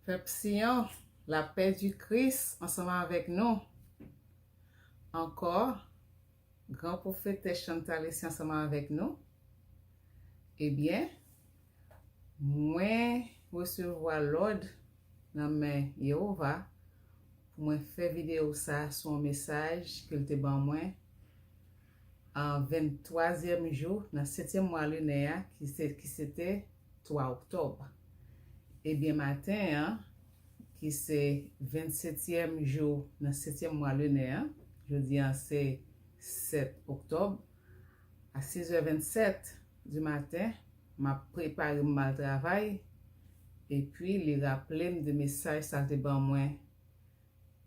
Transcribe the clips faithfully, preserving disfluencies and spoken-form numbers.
Pèp Siyon, lapè di Kris ansanm avèk nou. Ankò, gran pwofetès Chantal Essie ansanm avèk nou. Ebyen, mwen resevwa lòd nan men Jewova pou mwen fè videyo sa a sou yon mesaj ke l te ban mwen an venntwazyèm jou nan setyèm mwa linè a, ki se, ki se te twa oktòb. Ebyen, maten an, ki se vennsetyèm jou nan setyèm mwa linè a, jodi a se sèt oktòb, a sizè vennsèt di maten, m ap prepare m al travay, epi li raple m de mesaj sa l te ban mwen,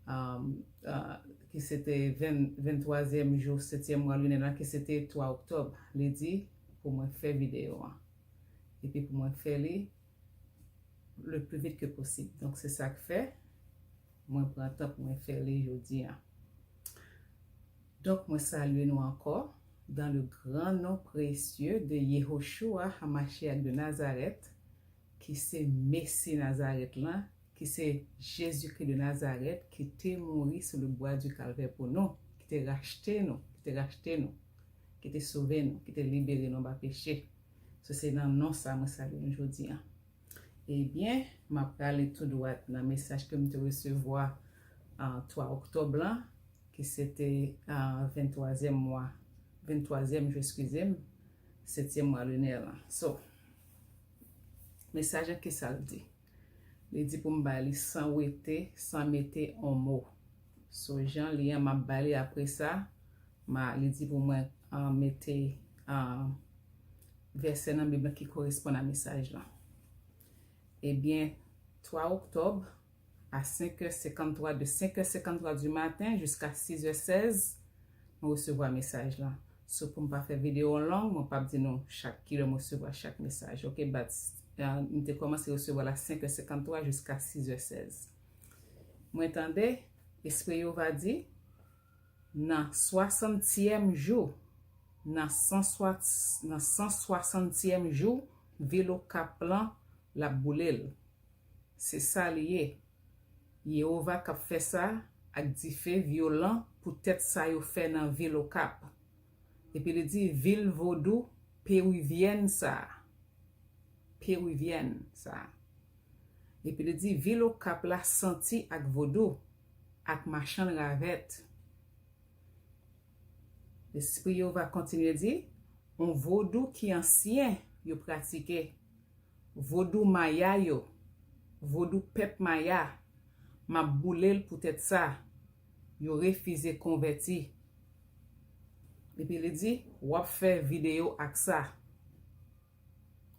um, uh, ki se te venn, venntwazyèm jou setyèm mwa linè la, ki se te twa oktòb. Li di pou mwen fè videyo an. Epi pou mwen fè li le plus vite que possible. Donk, se sa k fè mwen pran tan pou mwen fè li jodi a. Donk, mwen salye nou ankò dans le grand nom précieux de Yehoshua HaMashiach de Nazareth, ki se Mesi Nazarèt lan, ki se Jezikri de Nazarèt, ki te mouri sou le bwa di Kalvè pou nou, ki te rachte nou, ki te rachte nou, ki te sove nou, ki te libere nou anba peche. So, se nan non sa mwen salye nou jodi a. Ebyen, m ap prale tou dwat nan mesaj ke m te resevwa, a, twa oktòb lan, ki se te, a, venntwazyèm mwa, venntwazyèm jou, eskize m, setyèm mwa linè lan. So, mesaj lan, kisa l di? Li di pou m ba li san wete, san mete on mo. So, jan li an, m ap ba li apre sa, ma, li di pou mwen, a, mete, a, vèsè nan Bib lan ki koresponn a mesaj lan. Ebyen, twa oktòb, a senk è senkanntwa, de senk è senkanntwa du maten jiska sis è sèz, mwen resevwa mesaj lan. So, pou m pa fè videyo an long, mwen p ap di nou chak kilè mwen resevwa chak mesaj. Ok, but, uh, m te kòmanse resevwa l a senk è senkanntwa jiska sis è sèz. Mwen tande Espri Jewova di, nan swasantyèm jou, nan san swa-, nan san swasantyèm jou, vil Okap lan, l ap boule l. Se sa li ye. Jewova k ap fè sa ak dife vyolan poutèt sa yo fè nan vil Okap. Epi li di, vil vodou perivyèn sa a. Perivyèn sa a. Epi li di, vil Okap la santi ak vodou, ak machann ravèt. Espri Jewova kontinye di, yon vodou ki ansyen yo pratike, vodou maya yo, vodou pèp maya, m ap boule l poutèt sa, yo refize konvèti. Epi li di, w ap fè videyo ak sa.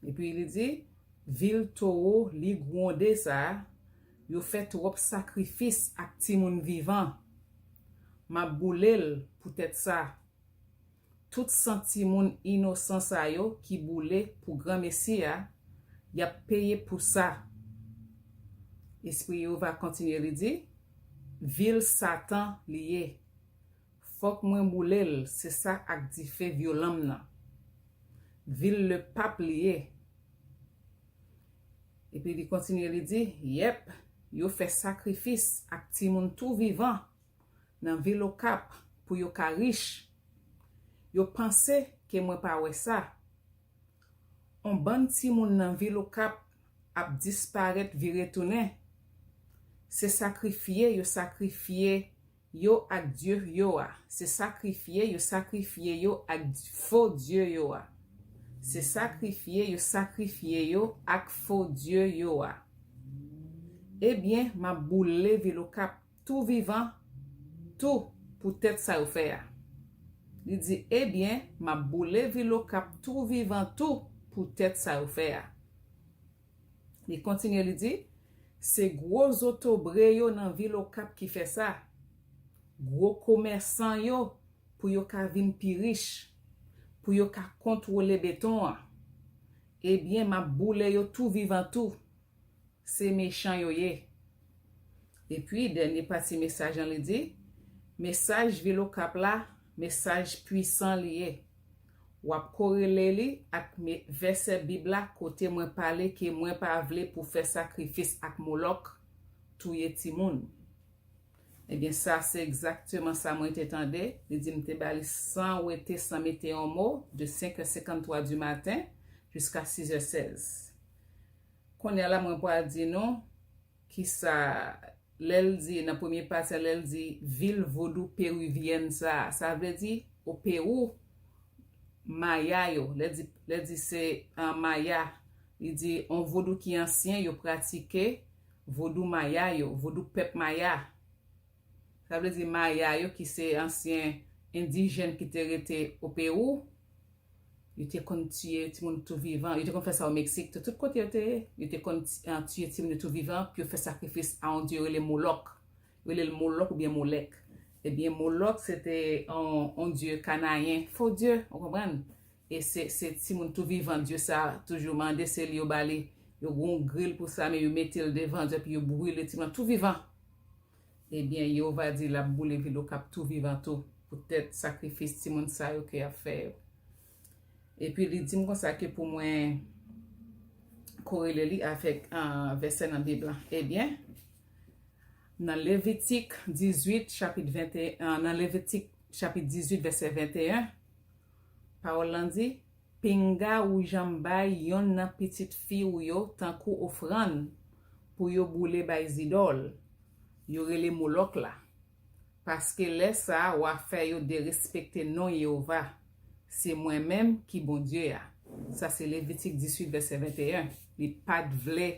Epi li di, vil towo li gwonde sa a, yo fè twòp sakrifis ak timoun vivan. M ap boule l poutèt sa. Tout san timoun inosan sa yo ki boule pou granmesi a, y ap peye pou sa. Espri Jewova kontinye, li di, vil Satan li ye. Fòk mwen boule l, se sa ak dife vyolan m nan. Vil lepap li ye. Epi li kontinye, li di, yèp, yo fè sakrifis ak timoun tou vivan nan vil Okap pou yo ka rich. Yo panse ke mwen pa wè sa. On bann timoun nan vil Okap ap disparèt vire tounen. Se sakrifye yo sakrifye yo ak dye yo a. Se sakrifye yo sakrifye yo ak fo dye yo a. Se sakrifye yo sakrifye yo ak fo dye yo a. Ebyen, m ap boule vil Okap tou vivan tou poutèt sa yo fè a. Li di, ebyen, m ap boule vil Okap tou vivan tou poutèt sa yo fè a. Li kontinye, li di, se gwo zotobre yo nan vil Okap ki fè sa. Gwo komèsan yo pou yo ka vin pi rich, pou yo ka kontwole beton an. Ebyen, m ap boule yo tou vivan tou. Se mechan yo ye. Epi, dènye pati mesaj lan, li di, mesaj vil Okap la, mesaj pwisan li ye. W ap korele li ak vèsè Bib la kote mwen pale ke mwen pa vle pou fè sakrifis ak Molòk, touye timoun. Ebyen, sa se egzakteman sa mwen te tande. Li di m te ba li san wete, san mete yon mo, de senk è senkanntwa di maten jiska sis è sèz. Kounye a la, mwen pral di nou kisa, lè l di, nan premye pati a, lè l di vil vodou peruvyèn sa, sa vle di o Pewou, Maya yo, lè di, lè di se an Maya, li di yon vodou ki ansyen yo pratike, vodou Maya yo, vodou pèp Maya. Sa vle di Maya yo ki se ansyen endijèn ki te rete o Pewou, yo te konn tiye timoun tou vivan. Yo te konn fè sa o Meksik tou. Tout kote yo te ye, yo te konn tiye timoun yo tou vivan pou yo fè sakrifis a yon dye yo rele Molòk. Yo rele l Molòk oubyen Molèk. Ebyen, Molòk se te yon dye kanayen, fo dye, ou konprann? E se, se timoun tou vivan dye sa toujou mande, se li yo ba li. Yo gen yon gril pou sa, men yo mete l devan dye epi yo brile timoun nan tou vivan. Ebyen, Jewova di l ap boule vil Okap tou vivan tou, poutèt sakrifis timoun sa yo ke y ap fè yo. Epi li di m konsa ke pou mwen korele li avèk vèsè nan Bib la. Ebyen, nan Levitik dizuit, chapit venteyen, nan Levitik chapit dizuit, vèsè venteyen, pawòl lan di, pinga ou janm bay yonn nan pitit fi w yo tankou ofrann pou yo boule bay zidòl yo rele Molòk la. Paske lè sa a, w a fè yo derespekte non Jewova. Se mwen menm ki Bondye a. Sa se Levitik dizuit, vèsè venteyen. Li pa t vle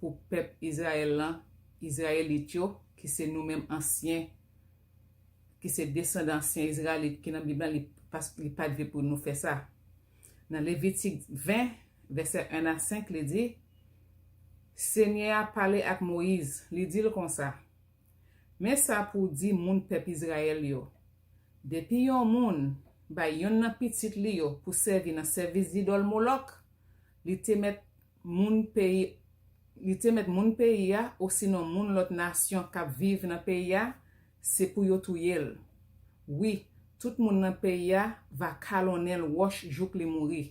pou pèp Izrayèl lan, Izrayelit yo, ki se nou menm ansyen, ki se desandan ansyen Izrayelit ki nan Bib la, li pa, li pa t vle pou nou fè sa. Nan Levitik ven, vèsè en a senk, li di, Senyè a pale ak Moyiz, li di l konsa, Men sa pou w di moun pèp Izrayèl yo, depi yon moun bay yonn nan pitit li yo pou sèvi nan sèvis zidòl Molòk, li te mèt moun peyi, li te mèt moun peyi a, osinon moun lòt nasyon k ap viv nan peyi a, se pou yo touye l. Wi, tout moun nan peyi a va kalonnen l wòch jouk li mouri.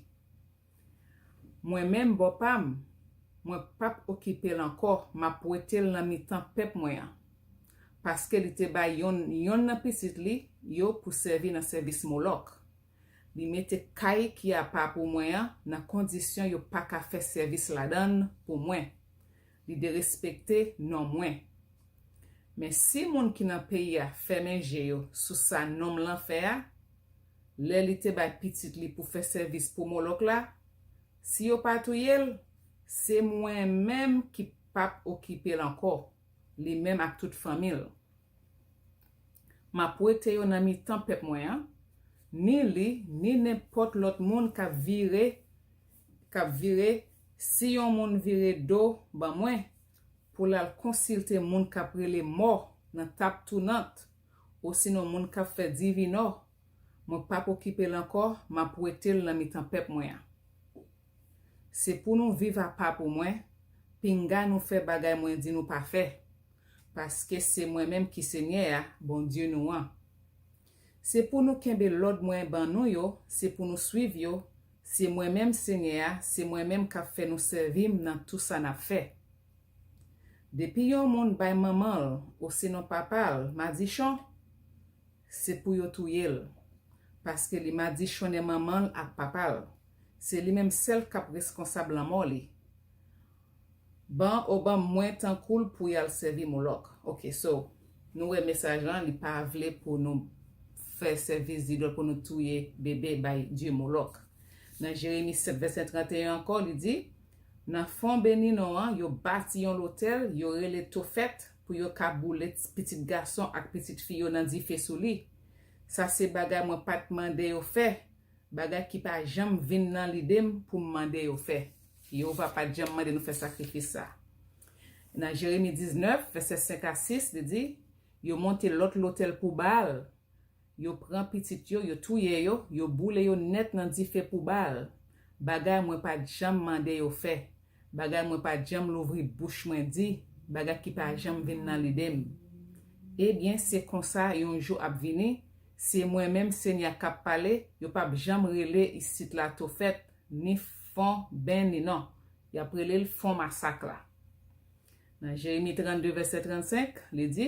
Mwen menm, bò pa m, mwen p ap okipe l ankò, m ap wete l nan mitan pèp mwen an. Paske li te bay yonn, yonn nan pitit li yo pou sèvi nan sèvis Molòk. Li mete kay ki apa pou mwen an nan kondisyon yo pa ka fè sèvis ladan l pou mwen. Li derespekte non mwen. Men si moun ki nan peyi a fèmen je yo sou sa non m lan fè a, lè li te bay pitit li pou fè sèvis pou Molòk la, si yo pa touye l, se mwen menm ki p ap okipe l ankò, li menm ak tout fanmi l. M ap wete yo nan mitan pèp mwen an, ni li, ni nenpòt lòt moun k ap vire, k ap vire, si yon moun vire do ban mwen, pou l al konsilte moun k ap rele mò nan tap tounant, osinon moun k ap fè divinò, mwen p ap okipe l ankò, m ap wete l nan mitan pèp mwen an. Se pou nou viv apa pou mwen, pinga nou fè bagay mwen di nou pa fè, paske se mwen menm ki Senyè a, Bondye nou an. Se pou nou kenbe lòd mwen ban nou yo, se pou nou suiv yo, se mwen menm Senyè a, se mwen menm k ap fè nou sèvi m nan tou sa n ap fè. Depi yon moun bay manman l osinon papa l madichon, se pou yo touye l, paske li madichonnen manman l ak papa l. Se li menm sèl k ap reskonsab lanmò li. Ban o ban mwen tankou l pou y al sèvi Molòk. Ok, so, nou wè mesaj lan, li pa vle pou nou fè sèvis zidòl, pou nou touye bebe bay dye Molòk. Nan Jeremi sèt, vèsè trannteyen ankò, li di, nan fon Beninon an, yo bati yon lotèl, yo rele Tofèt, pou yo ka boule pitit gason ak pitit fi yo nan dife sou li. Sa se bagay mwen pa t mande yo fè, bagay ki pa janm vin nan lide m pou m mande yo fè. Jewova pa t janm mande nou fè sakrifis sa. Nan Jeremi diznèf, vèsè senk a sis, li di, yo monte lòt lotèl pou Baal. Yo pran pitit yo, yo touye yo, yo boule yo nèt nan dife pou Baal. Bagay mwen pa t janm mande yo fè. Bagay mwen pa t janm louvri bouch mwen di, bagay ki pa janm vin nan lide m. Ebyen, se konsa yon jou ap vini, Se mwen menm Senyè k ap pale, yo p ap janm rele isit la Tofèt, ni Fon Beni non. Y ap rele l Fon Masak la. Nan Jeremi trannde vèsè trannsenk, li di,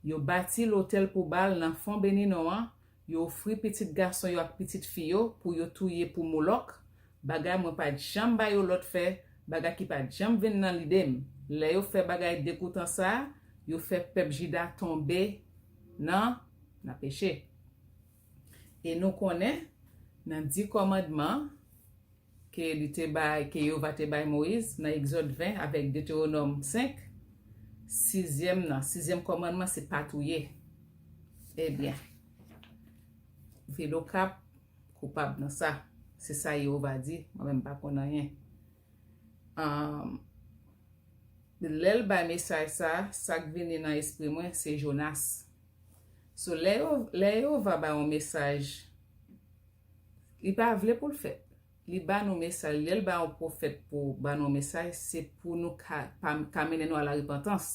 yo bati lotèl pou Bal nan Fon Beni non an, yo ofri pitit gason yo ak pitit fi yo pou yo touye pou Molòk, bagay mwen pa t janm ba yo lòd fè, bagay ki pa t janm vin nan lide m. Lè yo fè bagay degoutan sa a, yo fè pèp Jida tonbe nan, nan peche. E nou konnen, nan di kòmandman ke li te bay, ke Jewova te bay Moyiz nan Egzòd ven avèk Detewonòm senk, sizyèm nan, sizyèm kòmandman se pa touye. Ebyen, Vilokap koupab nan sa. Se sa Jewova di, mwen menm m pa konn anyen. Ahn, lè l bay mesaj sa, sa k vini nan espri mwen, se Jonas. So, lè yo, lè Jewova bay yon mesaj, li pa vle pou l fèt. Li ba nou mesaj, lè l ba yon pwofèt pou ba nou mesaj, se pou nou ka, pa, ka mennen nou a la repantans.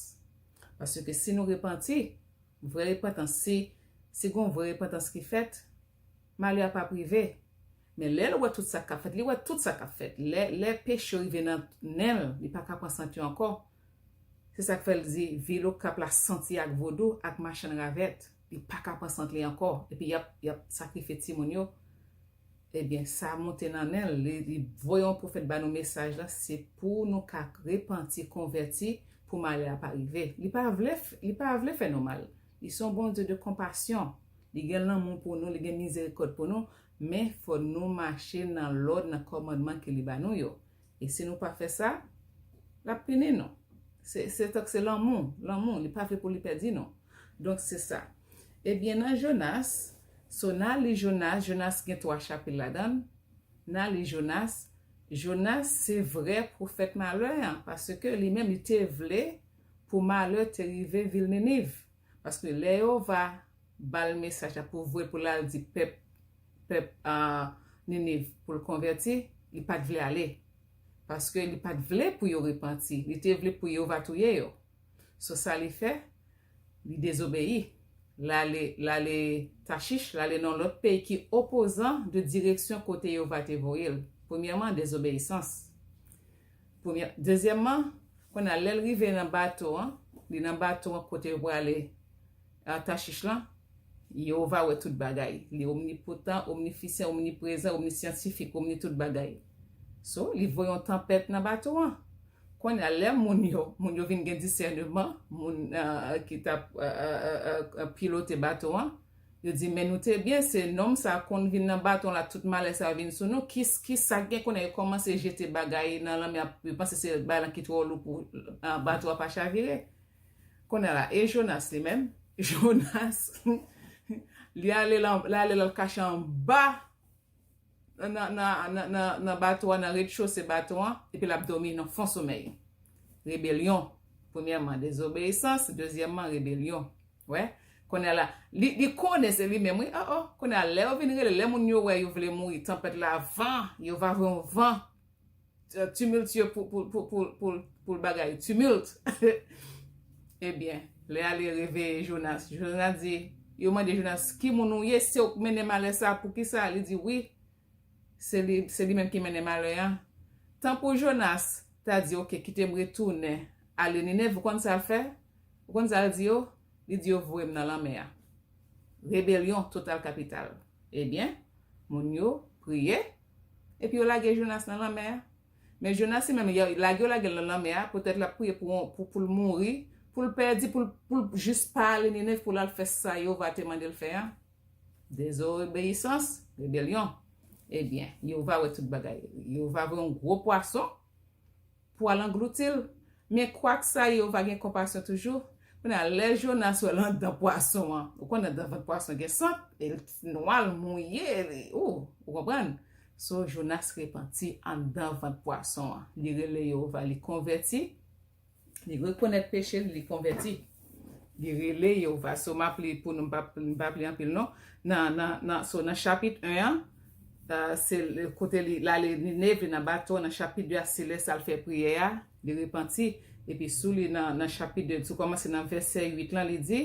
Paske si nou repanti, vrè repantans, si, si gon vrè repantans ki fèt, malè a p ap rive. Men lè l wè tout sa k ap fèt, li wè tout sa k ap fèt. Lè, lè peche yo rive nan nen l, li pa ka pran sant yo ankò. Se sa k fè l di, Vilokap la santi ak vodou, ak machann ravèt. Li pa ka pran sant li ankò. Epi y ap, y ap sakrifye timoun yo. Ebyen, sa monte nan nen l. Li, li voye yon pwofèt ba nou mesaj la, se pou nou ka repanti, konvèti, pou malè a pa rive. Li pa vle, f- li pa vle fè nou mal. Li se yon Bondye de konpasyon. Li gen lanmou pou nou, li gen mizerikòd pou nou, men fò nou mache nan lòd, nan kòmandman ke li ba nou yo. E si nou pa fè sa, l ap pini nou. Se, se tank se lanmou, lanmou, li pa vle pou li pèdi nou. Donk, se sa. Ebyen, nan Jonas, so, n a li Jonas, Jonas gen twa chapit ladan l. N a li Jonas. Jonas se vrè pwofèt malè an, paske li menm, li te vle pou malè te rive vil Niniv. Paske lè Jewova ba l mesaj la pou voye pou l al di pèp, pèp, ah, Niniv pou l konvèti, li pa t vle ale. Paske li pa t vle pou yo repanti. Li te vle pou Jewova touye yo. So, sa li fè, li dezobeyi. L ale, l ale Tachich, l ale nan lòt peyi ki opozan de direksyon kote Jewova te voye l. Premyèman, dezobeyisans. Premyè, dezyèmman, kounye a, lè l rive nan bato an, li nan bato an kote yo prale a Tachich lan, Jewova wè tout bagay. Li omnipotan, omnifisan, omniprezan, omnisyantifik, omni tout bagay. So, li voye yon tanpèt nan bato an. Kounye a, lè moun yo, moun yo vin gen disèneman, moun, ah, ki t ap, ah, ah, ah, ah, pilote bato an, yo di, men nou te byen, se nonm sa konn vin nan bato an la, tout malè sa vin sou nou. Ki, ki sa k gen kounye a, yo kòmanse jete bagay nan lanmè a, yo panse se bagay lan ki twò lou pou, ah, bato a pa chavire. Kounye a la, e Jonas li menm? Jonas, li ale lan, li ale l al kache anba nan, nan, nan, nan, nan bato a, nan redchose bato an, epi l ap dòmi nan fon somèy. Rebelyon. Premyèman, dezobeyisans. Dezyèmman, rebelyon. Wè? Kounye a la, li, li konnen se li menm, wi. Oh, oh. Kounye a, lè yo vin rele, lè moun yo wè yo vle mouri, tanpèt la, van, yo va voye yon van, eh, timiltye pou, pou, pou, pou, pou, pou l bagay, timilt. Ebyen, lè a li reveye Jonas. Jonas di, yo mande Jonas, ki moun ou ye? Se ou k mennen malè sa, poukisa? Li di, wi, se li, se li menm ki mennen malè a. Tanpou Jonas ta di, oke, kite m retounen ale Ninèv, ou konn sa l fè? Ou konn sa l di yo? Li di yo voye m nan lanmè a. Rebelyon total kapital. Ebyen, moun yo priye, epi yo lage Jonas nan lanmè a. Men Jonas li menm, yo lage, yo lage l nan lanmè a, poutèt l ap priye pou, pou, pou l mouri, pou l pèdi, pou l, pou l jis pa ale Ninèv, pou l al fè sa Jewova te mande l fè a. Dezobeyisans, rebelyon. Ebyen, Jewova wè tout bagay. Jewova voye yon gwo pwason pou al anglouti l. Men kwak sa, Jewova gen konpasyon toujou. Kounye a, lè Jonas wè l anndan pwason an, ou konn anndan vant pwason gen sant, e l nwa, l mouye, li, ou, ou konprann? So, Jonas repanti anndan vant pwason an. Li rele Jewova, li konvèti, li rekonèt peche l, li konvèti. Li rele Jewova. So, m ap li pou nou, m p ap, m p ap li anpil non. Nan, nan, nan, so, nan chapit en an, ah, se l-, kote li, l ale Ninèv, li nan bato, nan chapit de a, se lè sa l fè priyè a, li repanti. Epi sou li nan, nan chapit de, sou kòmanse nan vèsè uit lan, li di,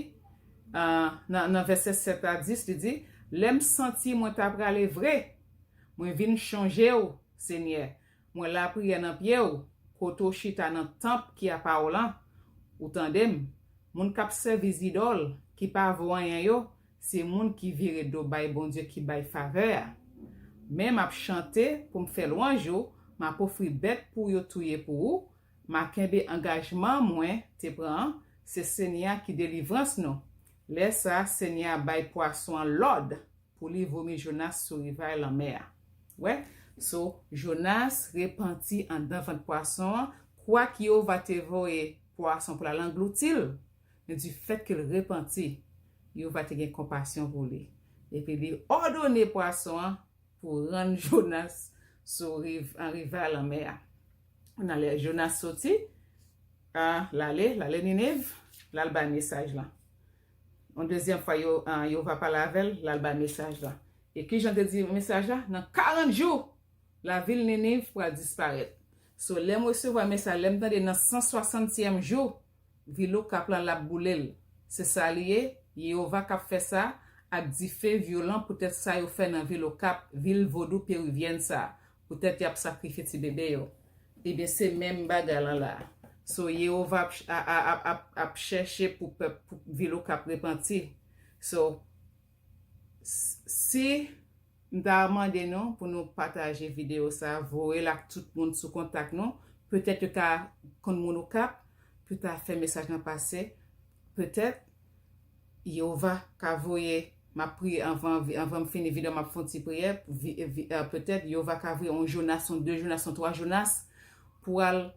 Ah, nan, nan vèsè sèt a dis, li di, lè m santi mwen ta prale vre, mwen vin chonje w, Senyè. Mwen lapriyè nan pye w, kote w chita nan tanp ki apa w lan. Ou tande m? Moun k ap sèvi zidòl ki pa vo anyen yo, se moun ki vire do bay Bondye ki bay favè a. Men m ap chante pou m fè lwanj ou, m ap ofri bèt pou yo touye pou ou, m a kenbe angajman mwen te pran an, se Senyè a ki delivrans nou. Lè sa a, Senyè a bay pwason an lòd pou li vomi Jonas sou rivay lanmè a. Wè? So, Jonas repanti anndan vant pwason an, kwak Jewova te voye pwason pou l al anglouti l, men difèt ke l repanti, Jewova te gen konpasyon pou li. Epi li òdone pwason an pou rann Jonas sou riv, an rivay lanmè a. Nan lè Jonas soti, a, l ale, l ale Niniv, l al bay mesaj lan. Yon dezyèm fwa, yo, a, Jewova pale avè l, l al bay mesaj lan. E ki jan te di mesaj la? Nan karant jou, lavil Niniv pral disparèt. So, lè m resevwa mesaj, lè m tande nan san swasantyèm jou, vil Okap lan l ap boule l. Se sa li ye, Jewova k ap fè sa, ak dife vyolan poutèt sa yo fè nan vil Okap, vil vodou perivyèn sa, poutèt y ap sakrifye ti bebe yo. Ebyen, se menm bagay lan la. So, Jewova ap, a, a, ap, ap, ap chèche pou pèp, pou vil Okap repanti. So, s-, si m ta mande nou pou nou pataje videyo sa, voye l ak tout moun sou kontak nou, petèt yo ka konn moun Okap, pou ta fè mesaj lan pase, petèt, Jewova ka voye, m ap priye anvan, anvan m fini videyo, m ap fè yon ti priyè, vi-, vi-, eh, petèt, Jewova ka voye yon Jonas, yon de Jonas, yon twa Jonas, pou al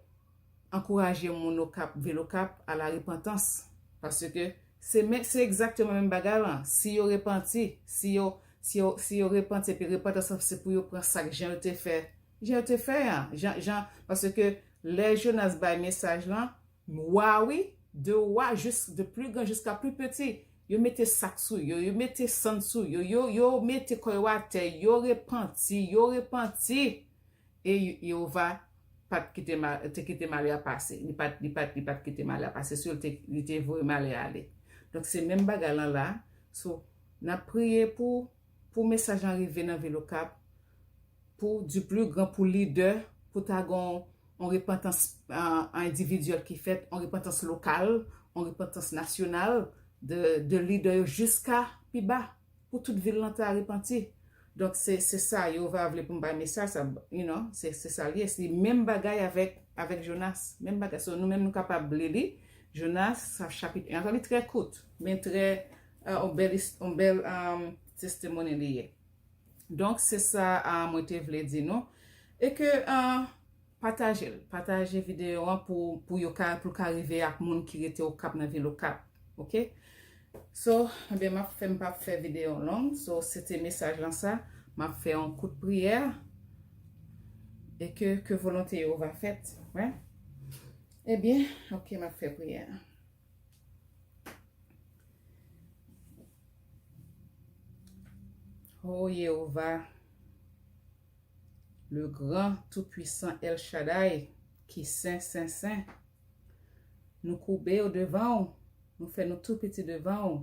ankouraje moun Okap, vil Okap, a la repantans. Paske se men, se egzakteman menm bagay lan. Si yo repanti, si yo, si yo, si yo repanti, epi repantans lan se pou yo pran sa k jan yo te fè, jan yo te fè an, jan, jan, paske lè Jonas bay mesaj lan, wa wi, de wa jis, de pli gran jiska pli piti, yo mete sak sou yo, yo mete sann sou yo, yo, yo mete kò yo atè, yo repanti, yo repanti. E Jewova pa t kite ma-, te kite malè a pase. Li pa t, li pa t, li pa t kite malè a pase. Sou li te, li te voye malè a ale. Donk, se menm bagay lan la. So, n ap priye pou, pou mesaj lan rive nan vil Okap, pou du plus grand, pou lidè, pou ta gon yon repantans, ah, endividyèl ki fèt, yon repantans lokal, yon repantans nasyonal, de, de lidè yo jiska pi ba, pou tout vil lan ta repanti. Donk, se, se sa Jewova vle pou m bay mesaj sa, you know, se, se sa l ye. Se menm bagay avèk, avèk Jonas. Menm bagay. So, nou menm, nou kapab li li. Jonas, sa chapit en. Li trè kout, men trè, euh, yon bèl, yon bèl, euh, testimony li ye. Donk, se sa, euh, mwen te vle di nou. E ke, euh, pataje l. Pataje videyo an pou, pou yo ka, pou l ka rive ak moun ki rete Okap nan vil Okap. Oke? So, ebyen, m ap fè, m p ap fè videyo long. So, se te mesaj lan sa. M ap fè yon kout priyè. E ke, ke volonte Jewova fèt. Wè? Ebyen, oke, m ap fè priyè. O Jewova, le gran, tou pwisan El Shaddai, ki sen, sen, sen. Nou koube w devan w, nou fè nou tou piti devan w,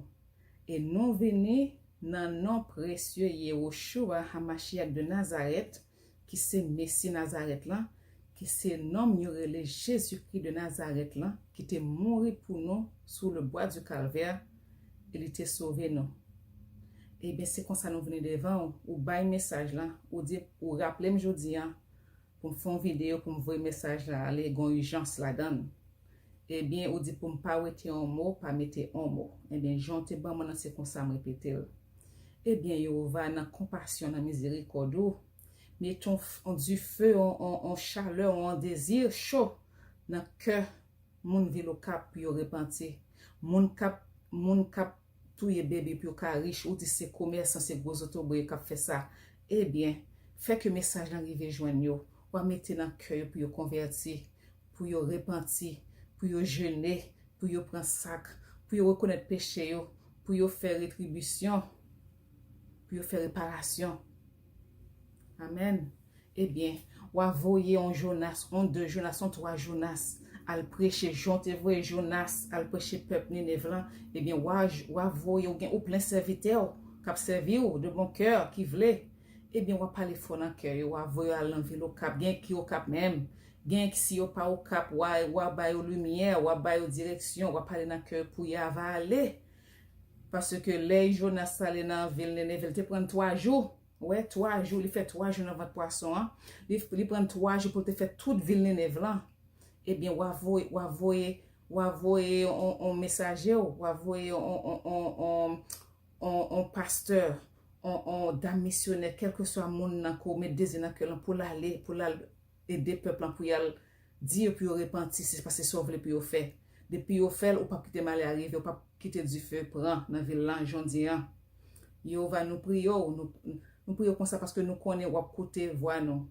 e nou vini nan non presye Yehoshua Hamashiach de Nazareth, ki se Mesi Nazarèt lan, ki se nonm yo rele Jezikri de Nazarèt lan, ki te mouri pou nou sou le bwa di Kalvè, e li te sove nou. Ebyen, se konsa nou vini devan w, ou bay mesaj lan, ou di, ou raple m jodi an, pou m fè yon videyo, pou m voye mesaj la ale, gon ijans ladan l. Ebyen, ou di pou m pa wete yon mo, pa mete yon mo. Ebyen, jan w te ban mwen nan, se konsa m repete l. Ebyen, Jewova, nan konpasyon, nan mizerikòd ou, mete yon f-, yon dife, yon, yon, yon chalè, yon dezi cho nan kè moun vil Okap pou yo repanti. Moun k ap, moun k ap touye bebe pou yo ka rich, ou di se komèsan, se gwo zotobre yo k ap fè sa. Ebyen, fè ke mesaj lan rive jwenn yo. W a mete nan kè yo pou yo konvèti, pou yo repanti, pou yo jene, pou yo pran sak, pou yo rekonèt peche yo, pou yo fè retribisyon, pou yo fè reparasyon. Amèn. Ebyen, w a voye yon Jonas, yon de Jonas, yon twa Jonas, al preche, jan w te voye Jonas al preche pèp Ninev lan, ebyen, w a, w a voye, ou gen, ou plen sèvitè w k ap sèvi w de bon kè, ki vle, ebyen, w a pale fò nan kè yo, w a voye yo al nan vil Okap, gen ki Okap menm, gen ki si yo pa Okap, w a, w a ba yo limyè, w a ba yo direksyon, w a pale nan kè yo pou y a va ale. Paske lè Jonas ale nan vil Ninev, li te pran twa jou. Wè, twa jou, li fè twa jou nan vant pwason an. Li, li pran twa jou pou l te fè tout vil Ninev lan. Ebyen, w a voye, w a voye, w a voye on, on mesaje w, w a voye on, on, on, on, on, on pastè, on, on dam misyonè, kèlkeswa moun nan ke w met dezi nan kè l lan pou l ale, pou l al ede pèp lan, pou y al di yo pou yo repanti, se paske sa w vle pou yo fè. Depi yo fè l, ou p ap kite malè a rive, ou p ap kite dife pran nan vil lan jodi an. Yehova, nou priye w, nou, nou priye w konsa paske nou konnen w ap koute vwa nou.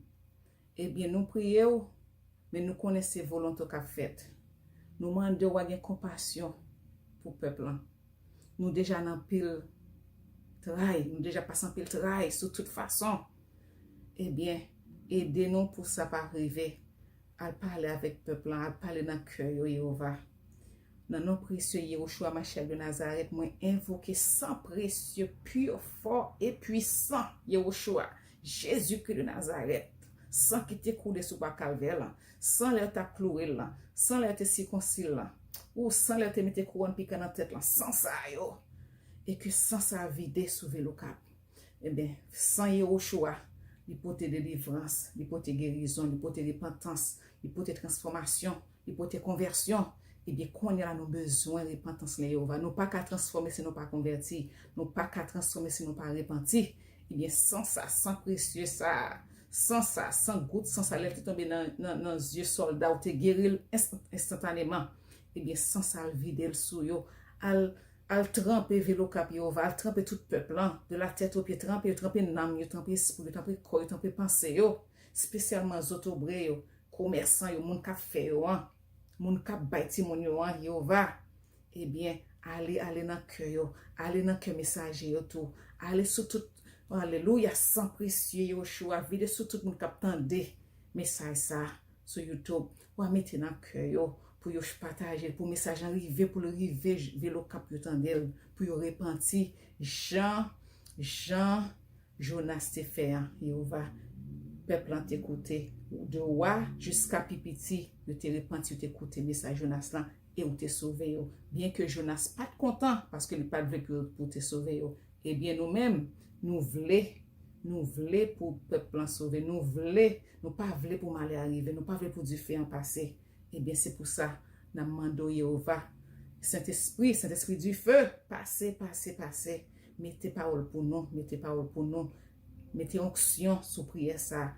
Ebyen, nou priye w, men nou konnen se volonte w k ap fèt. Nou mande w a gen konpasyon pou pèp lan. Nou deja nan pil tray, nou deja pase anpil tray sou tout fason. Ebyen, ede nou pou sa pa rive. Al pale avèk pèp lan, al pale nan kè yo, Yehova. Nan non presye Yehoshua Mashiach de Nazarèt, mwen envoke san presye, pur, fò e pwisan Yehoshua, Jezikri de Nazarèt. San ki te koule sou bwa Kalvè lan, san lè yo t ap kloure l lan, san lè yo te sikonsi l lan, ou san lè yo te mete kouwòn pikan nan tèt lan, san sa yo. E ke san sa vide sou vil Okap. Ebyen, san Yehoshua, li pote delivrans, li pote gerizon, li pote repantans, li pote transfòmasyon, li pote konvèsyon. Ebyen, kounye a la, nou bezwen repantans lan, Yehova. Nou pa ka transfòme si nou pa konvèti. Nou pa ka transfòme si nou pa repanti. Ebyen, san sa, san presye sa, san sa, san gout san sa, lè l te tonbe nan, nan, nan zye sòlda, ou te geri l enstan-, enstantaneman. Ebyen, san sa, al vide l sou yo. Al, al tranpe vil Okap, Yehova. Al tranpe tout pèp lan, de la tèt o pye. Tranpe yo, tranpe nanm yo, tranpe espri yo, tranpe kò yo, tranpe panse yo. Espesyalman zotobre yo, komèsan yo, moun k ap fè yo an, moun k ap bay timoun yo an, Yehova. Ebyen, ale, ale nan kè yo, ale nan kè mesaje yo tou, ale sou tout, alelouya, san presye Yehoshua, vide sou tout moun k ap tande mesaj sa a sou YouTube. W a mete nan kè yo pou yo pataje, pou mesaj lan rive, pou l rive j-, vil Okap pou yo tande l, pou yo repanti, jan, jan Jonas te fè an, Yehova. Pèp lan te koute. De wa jiska pi piti, yo te repanti, yo te koute mesaj Jonas lan, e ou te sove yo. Byenke Jonas pa t kontan, paske li pa t vle pou, pou te sove yo. Ebyen, nou menm, nou vle, nou vle pou pèp lan sove. Nou vle, nou pa vle pou malè a rive. Nou pa vle pou dife an pase. Ebyen, se pou sa, n ap mande w, Yehova, Sentespri, Sentespri dife, pase, pase, pase. Mete pawòl pou nou, mete pawòl pou nou. Mete onksyon sou priyè sa a.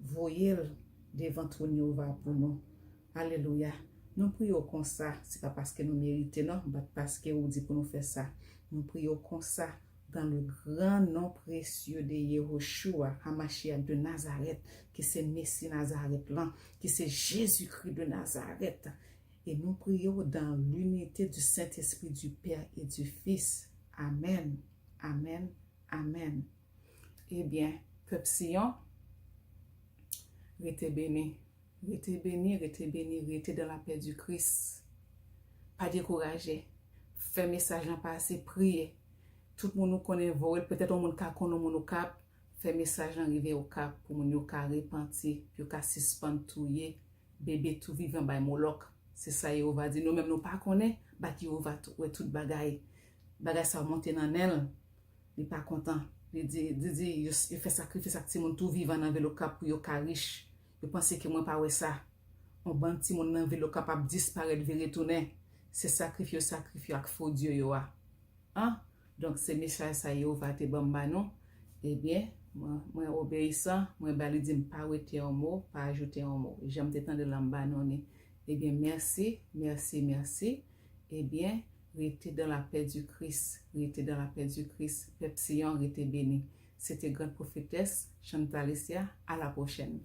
Voye l devan twòn Yehova pou nou. Alelouya. Nou priye w konsa, se pa paske nou merite non, but paske ou di pou nou fè sa. Nou priye w konsa, dans le grand nom précieux de Yehoshua Hamashiach de Nazareth, ki se Mesi Nazarèt lan, ki se Jezikri de Nazarèt. E nou priye w dans l'unité du Saint-Esprit, du Père et du Fils. Amèn, amèn, amèn. Ebyen, pèp Siyon, rete beni. Rete beni, rete beni, rete dans la paix du Christ. Pa dekouraje. Fè mesaj lan pase, priye. Tout moun ou konnen voye l, petèt yon moun ka konnen yon moun Okap, fè mesaj lan rive Okap pou moun yo ka repanti, pou yo ka sispann touye bebe tou vivan bay Molòk. Se sa Yehova di. Nou menm nou pa konnen, but Yehova tou-, wè tout bagay. Bagay sa a monte nan nen l. Li pa kontan. Li di, li di, yo, yo fè sakrifis ak timoun tou vivan nan vil Okap pou yo ka rich. Yo panse ke mwen pa wè sa. Yon bann timoun nan vil Okap ap disparèt, vire tounen. Se sakrifye yo sakrifye ak fo dye yo a. An? Donk, se mesaj sa Yehova te ban m ba nou. Ebyen, mwen, mwen obeyisan, mwen ba li di m pa wete yon mo, pa ajoute yon mo. Jan m te tande l la, m ba nou li. Ebyen, mèsi, mèsi, mèsi. Ebyen, rete dans la paix du Christ, rete dans la paix du Christ. Pèp Siyon, rete beni. Se te Grande Prophétesse Chantal Isia. À la prochaine.